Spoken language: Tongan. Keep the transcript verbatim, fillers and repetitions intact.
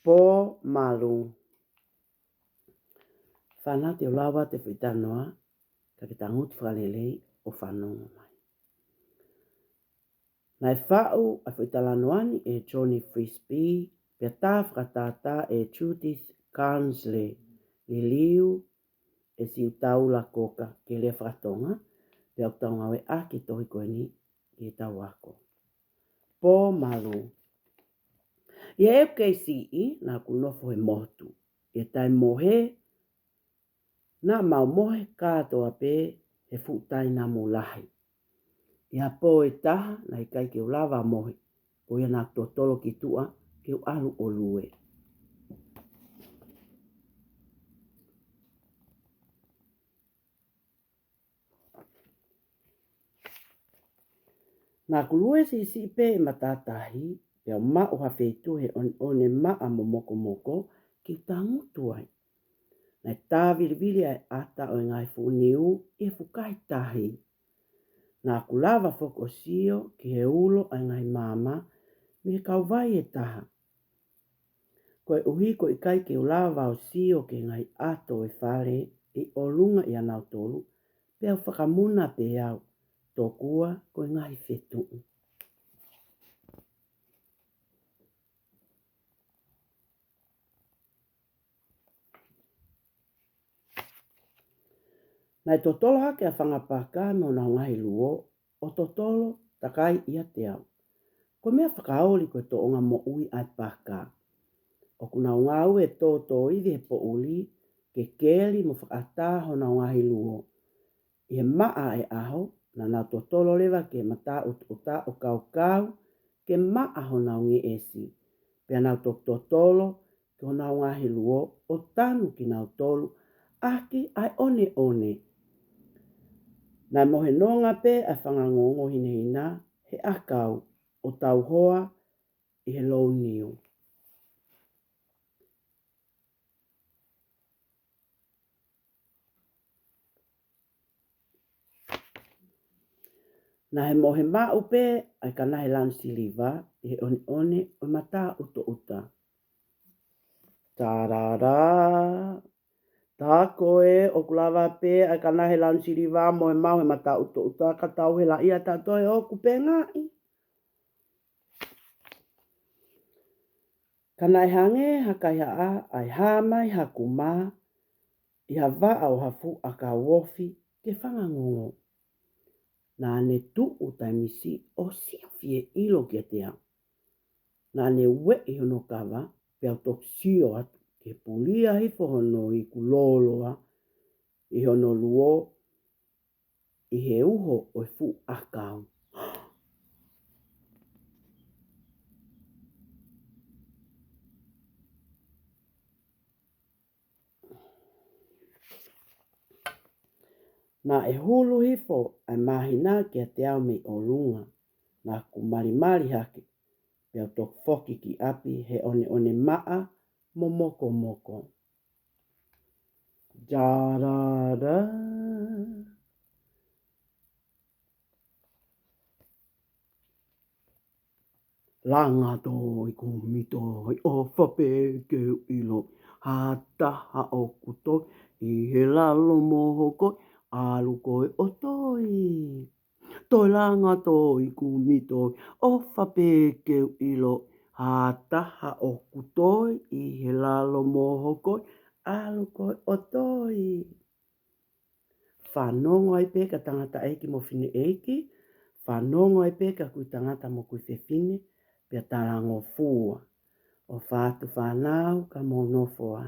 Pō Malu. Fānau, te u lau atu e foʻi talanoa, ka ke tangutu fakalelei ʻo fanongo mai. Naʻe faʻu ʻa e foʻi talanoa ni ʻe Johnny Frisbee, pea tā fakatātā ʻe Judith Carnesley, liliu ʻe Siutaula Koka ki he lea faka-Tonga, pea ʻoku tau ngāueʻaki e tohi ko eni ki heʻetau ako. Pō Malu. ʻI heʻeku kei siʻi, naʻá ku nofo he motu. ʻI he taimi mohe, naʻa mau mohe kātoa pē he fuʻu tainamu lahi. ʻI ha pō ʻe taha, naʻe ʻikai ke u lava ʻo mohe, ko ia naʻá ku totolo ki tuʻa ke u ʻalu ʻo lue. Naʻá ku lue siʻisiʻi pē he matātahi, pea u maʻu ha feituʻu he ʻoneʻone maʻa mo mokomoko ke u tangutu ai. Naʻe tāvilivili ʻa e ʻata ʻo e ngaahi fuʻu niu ʻi he fukahi tahi. Naʻá ku lava foki ʻo sio ki he ulo ʻa e ngaahi maama mei he kauvai ʻe taha. Koeʻuhi ko e ʻikai ke u lava ʻo sio ki he ngaahi ʻato ʻo e fale ʻi ʻolunga ʻiate kinautolu, pea u fakamuna pē au, tokua ko e ngaahi fetuʻu. Naʻe totolo hake ʻa Fanga Paka mo honau ngaahi luo, ʻo totolo takai ʻiate au. Ko e meʻa fakaoli ko e tōʻonga moʻui ʻa e paka. ʻOku nau ngāue tōtōivi he poʻuli ke keli mo fakaʻatā honau ngaahi luo. ʻI he maʻa e ʻaho, naʻa nau totolo leva ki he mataʻutuʻuta ʻo kaukau ke maʻa honau ngeʻesi. Pea nau toki totolo ki honau ngaahi luo ʻo tanu kinautolu ʻaki ʻa e ʻoneʻone. Naʻe mohe nonga pē ʻa e fanga ngongo hinehina he ʻakau ʻo tauhoa ʻi he lou niu. Naʻe mohe maʻu pē ʻa e kanahe lanu siliva ʻi he ʻoneʻone ʻo e mataʻutuʻuta. Tarara. Tā ko ē ʻoku lava pē ʻa e kanahe lanu siliva ʻo mohe maʻu he mataʻutuʻuta ka tau helaʻia tautolu ʻoku pengaʻi. Ka naʻe hangē ha kaihaʻa ʻa e hā mai ha kuma ʻi ha vaʻa ʻo ha fuʻu ʻakau ofi ki he fanga ngongo. Naʻá ne tuʻu taimi siʻi ʻo sio fie ʻilo kiate au. Naʻá ne ueʻi hono kava, pea u toki sio atu ki he pulia hifo hono iku lōloa ʻi hono luo ʻi he uho ʻo e fuʻu ʻakau. Naʻe hulu hifo ʻa e māhina kiate au mei ʻolunga. Naʻá ku malimali hake, pea u toki foki ki ʻapi he ʻoneʻone maʻa mo mokomoko. Tarara. Langa toi kumi toi, ʻofa pē ke u ʻilo ha taha ʻoku toi ʻi he lalo mohokoi, ʻalu koe ʻo toi. Toe langa toi kumi toi, ʻofa pē ke u ʻilo ha taha ʻoku toi ʻi he lalo mohokoi, ʻalu koe ʻo toi. Fanongo ai pē ki he tangataʻeiki mo e fineʻeiki, fanongo ai pē ki he kui tangata mo e kui fefine, pea talangofua. ʻOfa atu fānau, ka mou nofo ā.